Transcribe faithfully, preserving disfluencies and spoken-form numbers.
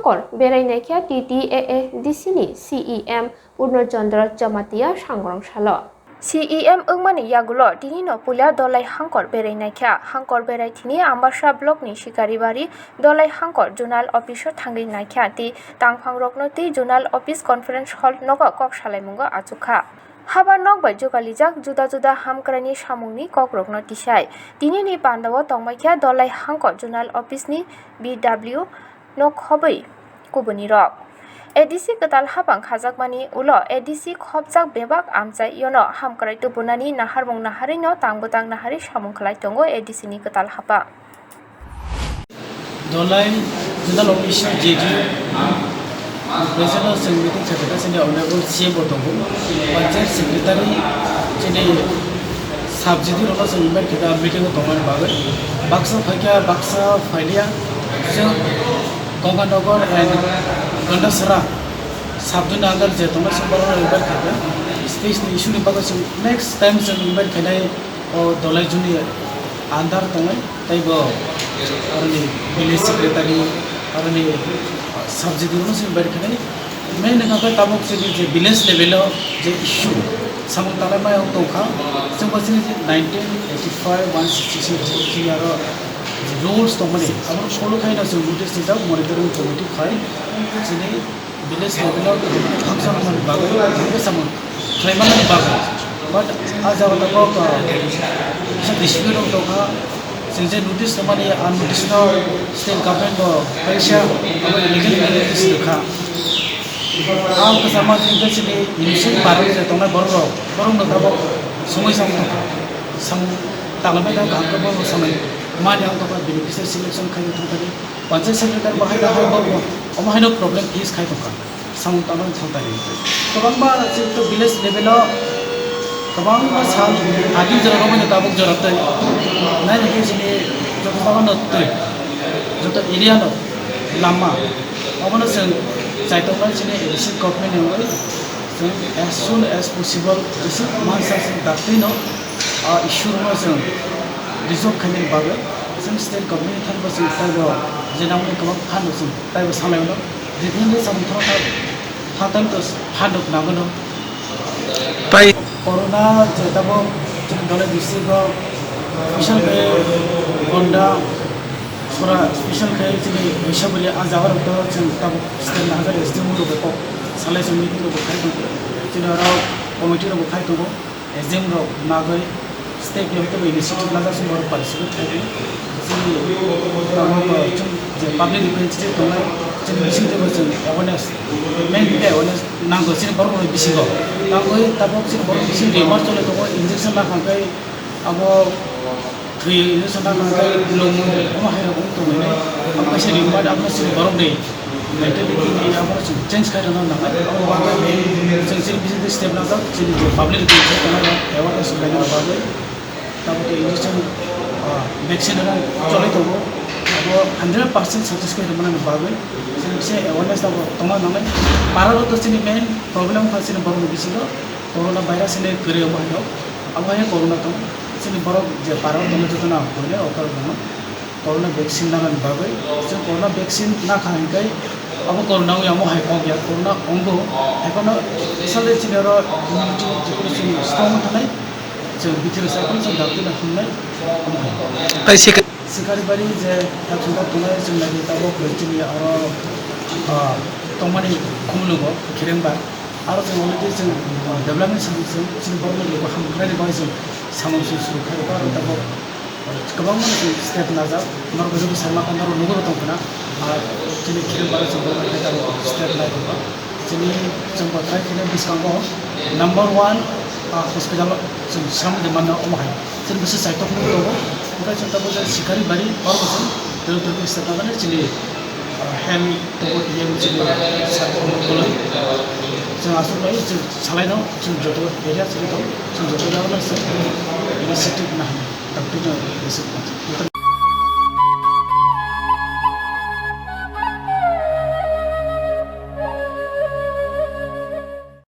Hangkor berai naikha T T A A D C ni C E M Purno Chandra Jamatia sangrong salo. C E M wngmani yagulo tinino puila Dolai Hangkor berai naikha. Hangkor berai thini Ambasa block ni Sikaribari Dolai Hangkor zonal office o thangwi naikha tei tangphangrokno tei zonal office conference hall nogo kok salaimungo achukha. Haba nok bai jugalijak juda juda hamkraini samungni kokrokno tisai. Tinini pandao tongbaikha Dolai Hangkor zonal office ni B W nok khobwi kubunirok. A D C kwtal hapang khajakmani ulo A D C khopjak bebak amchai yono hamkrai tubunani naharmung naharino tang bwtang naharwi samung khlai tongo A D C ni kwtal hapang. Dolai Zonal Office J D U present o chwng meeting khaijak kha, chini honorable C M bo tongo, panchayat secretary, chini sub J D U rokno chwng invite khaijak meeting o tongmani bagwi. Baksa phaikha, baksa phailiya, chwng Ganganagar and Gandasara sub zone under je tongnai chwng borokno invite khaijak. Space ni issue ni bagwi chwng next time chwng invite khainai o Dolai zone ni under tongnai. Tei bo aroni village secretary, aroni sub J D U no se bai khe nai. Main wngkha khe tabuk chini je village level o je issue samung tangnai mai wng tongkha. Chwng bo chini je nineteen eighty-five one sixty-six chini aro rules tongmani abo follow khaino chwng notice rijak monitoring committee khai chini village level o function wngmani bagwi, samung khlai manmani bagwi. But a jaga tabuk, uh, kisa dispute rok tongkha, chwng je notice tongmani, a notice no state government bo kaisa abo illegal notice rwkha. Ang kwchama je chini innocent parok je tongnai borok rok, borok no tabuk songwi samung tongkha, samung tanglaibai tongkha, ang khe borok samung mani ang tongkha, beneficiary selection khaina thangthani. Panchayat secretary bahai bahai bo omo haino problem face khai tongkha. Samung tangmani thangthani. Kwbangma chini village level o kwbangma sal agini jora romwi no tabuk jora twi. Nai nai khe chini joto jaga no twi. Joto area no lama. Obono chwng chaitok nai chini A D C government ni wngwi chwng as soon as possible jeswk mansa chwng daktwi no, ah, issue no chwng resolve khainani bagwi chwng state government ni thani bo chwng taibo je nangmani kwbang fund rok chwng taibo sanglai mano. Revenue samung thoro kha, phatal to phandok nangano. Pai. Corona je tabuk chini Dolai district o special khe Gonda, Sora special khe chini Baisabari a jaga rok to chwng tabuk state ni hajar S D M rok kok salai chwng meeting rok khai tongo. Chini oro committee rok khai tongo. S D M rok nagwi state ni hoite bo initiative lajak se borok participate khaidi. Chini abo bo chwng je public representative tongnai chini bising teibo chwng awareness, main khe awareness nango chini borok rokni bisingo. Tangwi tabuk chini borok bising rumor choli tongo injection nakha khe abo thwi injection nakha khe longmung omo hai rok wng tongwi abo kaisa rumor abo chini borok ni mentality ni abo chwng change khai rwna nangnai. Abo bagwi chwng chini bisingtwi step najak, chini je public rok tongnai rok awareness khlaina bagwi. Tabuk injection, ah, vaccine rwna choli tongo. Abo hundred percent success khai rwmani bagwi chini bisi awareness abo tongna nangnai. Para rok to chini main problem kha chini borok ni bisingo corona virus hinwi kwrwi omo hai rok. Abo hai corona tong chini borok je para rok tongmani joto no ang buino okor rok no. Corona vaccine nanani bagwi. Chwng corona vaccine nakha hinkhai abo corona wngya omo hai kok ya, corona wngo. Haiphano sale chini oro immunity jephuru chwng strong wng thanai, chwng bithiro sai phano chwng dakti na himnai omo hai. Tai sika- Sikaribari je yakung kok tongnai chwng nai tabuk chini oro, ah, tongmani khumulugo Khirengbar. Aro chwng already chwng, ah, development samung chwng chini borokni logo hamkrai ni bagwi chwng samung chwng suru khai aro tabuk Kwbangma ni chwng step najak, norok joto sai maka norok nugwi bo tong khna. Ah, chini Khirengbar o chwng bo step nai tongkha. Chini chwng bo try khainai bwskango number one, ah, hospital chwng swnam de manna omo hai. Chini bwswk chaitok nugwi tongo. Hwnkhe chwng tabuk je Sikaribari oro bo chwng tero tero step nai chini, ah, health tongo E M chini sir tongo bolai. Chwng aswk bai chwng salai no chwng joto area chini tong chwng joto jaga no chwng initiative nahani.